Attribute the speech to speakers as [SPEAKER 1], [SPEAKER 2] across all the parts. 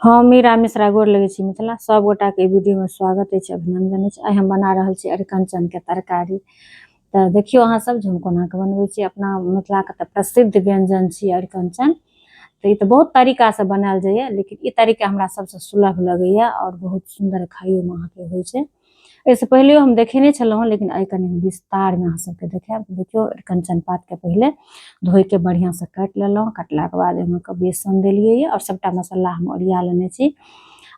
[SPEAKER 1] हम मीरा मिश्रा गोर लगै छी मिथिला सब गोटाके ई वीडियोमे स्वागत अछि, अभिनंदन अछि। आइ हम बना रहल छी अरिकंचनके तरकारी। तऽ देखियौ अहाँ सब जे हम कोना कऽ बनबै छी। अपना मिथिलाके तऽ प्रसिद्ध व्यंजन छी अरिकंचन। तऽ ई तऽ बहुत तरीकासँ बनायल जाइए, लेकिन ई तरीका हमरा सबसँ सुलभ लगैए आओर बहुत सुन्दर खाइयोमे अहाँके होइ छै। एहिसँ पहिलेओ हम देखेने छलहुँ, लेकिन आइ कनि हम विस्तारमे अहाँ सबके देखायब। देखियौ, अरिकंचन पातके पहिले धोइके बढ़िआँसँ काटि लेलहुँ। काटलाके बाद ओहिमे कऽ बेसन देलियै यऽ आओर सबटा मसल्ला हम ओरिया लेने छी।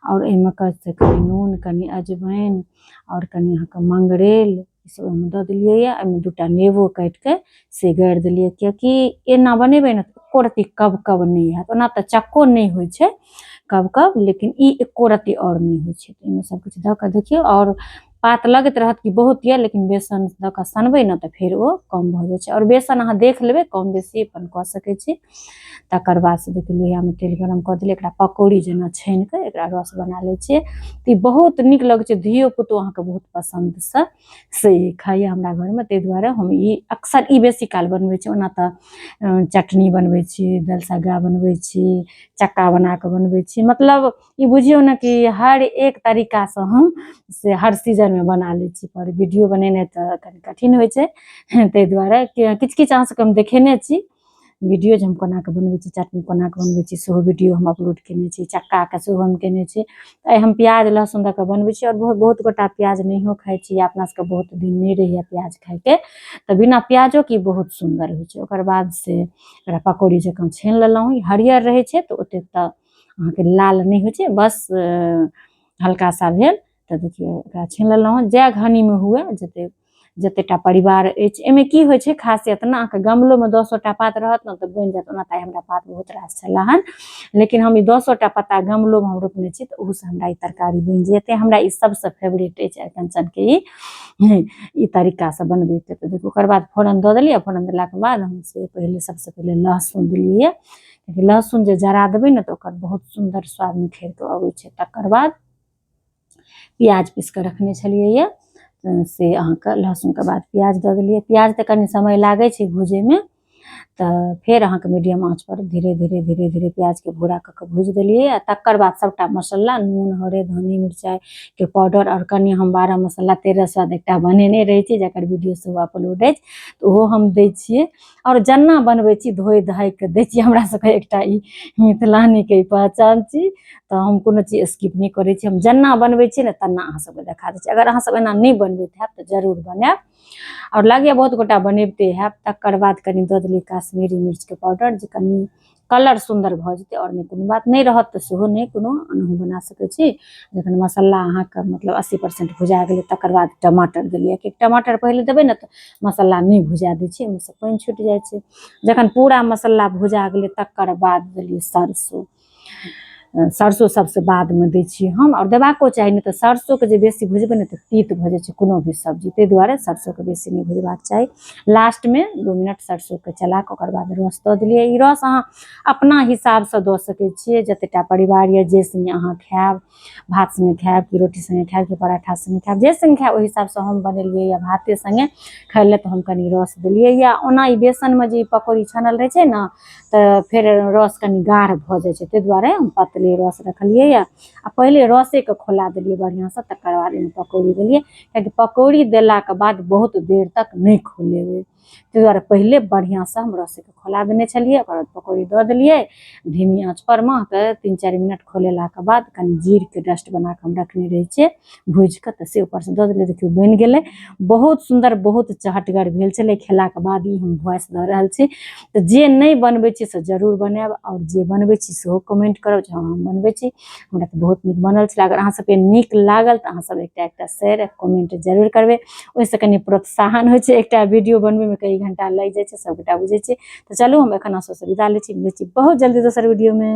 [SPEAKER 1] आओर एहिमे कऽ से कनि नून, कनि अजवाइन आओर कनि अहाँके मंगरैल ई सब ओहिमे दऽ देलियै यऽ। एहिमे दूटा नेबो काटिके से गाड़ि देलियै, किएकि एना बनेबै ने एको रत्ती कब कब नहि हैत। ओना तऽ चक्को नहि होइ छै कब कब, लेकिन ई एको रत्ती आओर नहि होइ छै। एहिमे सबकिछु दऽ कऽ देखियौ, आओर पात लगैत रहत कि बहुत यऽ, लेकिन बेसन दऽ कऽ सनबै ने तऽ फेर ओ कम भऽ जाइ छै। आओर बेसन अहाँ देख लेबै, कम बेसी अपन कऽ सकै छी। तकर बाद से देखियौ, लोहियामे तेल गरम कऽ देलियै। एकरा पकौड़ी जेना छानि कऽ एकरा रस बना लै छियै तऽ ई बहुत नीक लगै छै। धियो पुतो अहाँके बहुत पसन्दसँ से खाइए हमरा घरमे, ताहि दुआरे हम ई अक्सर ई बेसी काल बनबै छी। ओना तऽ चटनी बनबै छी, दलसग्गा बनबै छी, चक्का बना कऽ बनबै छी, मतलब ई बुझियौ ने कि हर एक तरीकासँ हम से हर सीजनमे बना लै छी। पर वीडियो बनेनाइ तऽ कनि कठिन होइ छै, ताहि दुआरे किछु किछु अहाँ सबके हम देखेने छी वीडियो जे हम कोना कऽ बनबै छी, चटनी कोना कऽ बनबै छी, सेहो वीडियो हम अपलोड केने छी, चक्काके सेहो हम केने छी। आइ हम प्याज लहसुन दऽ कऽ बनबै छी। आओर बहुत बहुत गोटा प्याज नहियो खाइ छी, या अपना सबके बहुत दिन नहि रहैए प्याज खाइके, तऽ बिना प्याजोके ई बहुत सुन्दर होइ छै। ओकर बाद से एकरा पकौड़ी जकाँ छानि लेलहुँ। ई हरियर रहै छै तऽ ओतेक तऽ अहाँके लाल नहि होइ छै, बस हल्का सा भेल। तऽ देखियौ, एकरा छानि लेलहुँ। जए घनीमे हुए, जते जतेटा परिवार अछि। एहिमे की होइ छै खासियत ने, अहाँके गमलोमे 10टा पात रहत ने तऽ बनि जायत। ओना तऽ आइ हमरा पात बहुत रास छलै हन, लेकिन हम ई 10टा पत्ता गमलोमे हम रोपने छी तऽ ओहूसँ हमरा ई तरकारी बनि जेतै। हमरा ई सबसँ फेवरेट अछि अरिकञ्चनके ई ई तरीकासँ बनबैके। तऽ देखू, ओकर बाद फोरन दऽ देलियै। फोरन देलाके बाद हम से पहिले सबसँ पहिले लहसुन देलियै, कियाकि लहसुन जे जरा देबै ने तऽ ओकर बहुत सुन्दर स्वाद निखरि कऽ अबै छै। तकर बाद प्याज पीस कऽ रखने छलियै यऽ, से अहाँके लहसुनके बाद प्याज दऽ देलियै। प्याज तऽ कनि समय लागै छै भुजैमे, तऽ फेर अहाँके मीडियम आँच पर धीरे धीरे धीरे धीरे प्याजके भूरा कऽ कऽ भुजि देलियै। आ तकर बाद सबटा मसल्ला, नून, हरैद, धनी, मिरचाइके पाउडर आओर कनि हम 12 मसल्ला 13 स्वाद एकटा बनेने रहै छी, जकर वीडियो सेहो अपलोड अछि, तऽ ओहो हम दै छियै। आओर जेना बनबै छी धोइ धाइ कऽ दै छी। हमरा सबके एकटा ई मिथिलानीके ई पहचान छी, तऽ हम कोनो चीज स्किप नहि करै छी। हम जेना बनबै छी ने तेना अहाँ सबके देखा दै छी। अगर अहाँ सब एना नहि बनबैत हैब तऽ जरूर बनायब, आओर लागैए बहुत गोटा बनेबते हैब। तकर बाद कनि दऽ देलियै काश्मीरी मिर्चके पाउडर, जे कनि कलर सुन्दर भऽ जेतै, आओर नहि कोनो बात। नहि रहत तऽ सेहो नहि कोनो, अनहु बना सकै छी। जखन मसल्ला अहाँके मतलब 80% भुजा गेलै, तकर बाद टमाटर देलियै, किएकि टमाटर पहिले देबै ने तऽ मसल्ला नहि भुजा दै छै, ओहिमे सँ पानि छुटि जाइ छै। जखन पूरा मसल्ला भुजा गेलै, तकर बाद देलियै सरसो। सरसो सबसँ बादमे दै छियै हम, आओर देबाको चाही, नहि तऽ सरसोके जे बेसी भुजबै ने तऽ तीत भऽ जाइ छै कोनो भी सब्जी, ताहि दुआरे सरसोके बेसी नहि भुजबाक चाही। लास्टमे 2 मिनट सरसोके चला कऽ ओकर बाद रस दऽ देलियै। ई रस अहाँ अपना हिसाबसँ दऽ सकै छियै, जतेटा परिवार यऽ, जे सङ्गे अहाँ खायब, भात सङ्गे खायब कि रोटी सङ्गे खायब कि पराठा सङ्गे खायब, जे सङ्गे खायब ओहि हिसाबसँ। हम बनेलियै यऽ भाते सङ्गे खाय लए, तऽ हम कनि रस देलियै यऽ। ओना ई बेसनमे जे ई पकौड़ी छानल रहै छै ने तऽ फेर रस कनि गाढ़ भऽ जाइ छै, ताहि दुआरे हम पतले रस रखलियै यऽ। आ पहिले रसेके खौला देलियै बढ़िआँसँ, तकर बाद एहिमे पकौड़ी देलियै, कियाकि पकौड़ी देलाके बाद बहुत देर तक नहि खौलेबै, ताहि दुआरे पहिले बढ़िआँसँ हम रसेके खौला देने छलियै। ओकर बाद पकौड़ी दऽ देलियै धीमी आँच पर मे अहाँके 3-4 मिनट खौलेलाके बाद कनि जीरके डस्ट बना कऽ हम रखने रहै छियै भूजि कऽ, तऽ से ऊपरसँ दऽ देलियै। देखियौ, बनि गेलै बहुत सुन्दर, बहुत चहटगर भेल छलै। खेलाके बाद ई हम वॉइस दऽ रहल छी। तऽ जे नहि बनबै छी से जरूर बनायब, आओर जे बनबै छी सेहो कमेंट करब जे हँ, हम बनबै छी, हमरा तऽ बहुत नीक बनल छलै। अगर अहाँ सबके नीक लागल तऽ अहाँ सब एकटा एकटा शेयर कमेंट जरूर करबै, ओहिसँ कनि प्रोत्साहन होइ छै। एकटा वीडियो बनबैमे कई घंटा लागि जाइ छै, सबगोटा बुझै छियै। तऽ चलू, हम एखन अहाँ सबसँ विदा लै छी। मिलै छी बहुत जल्दी दोसर वीडियोमे।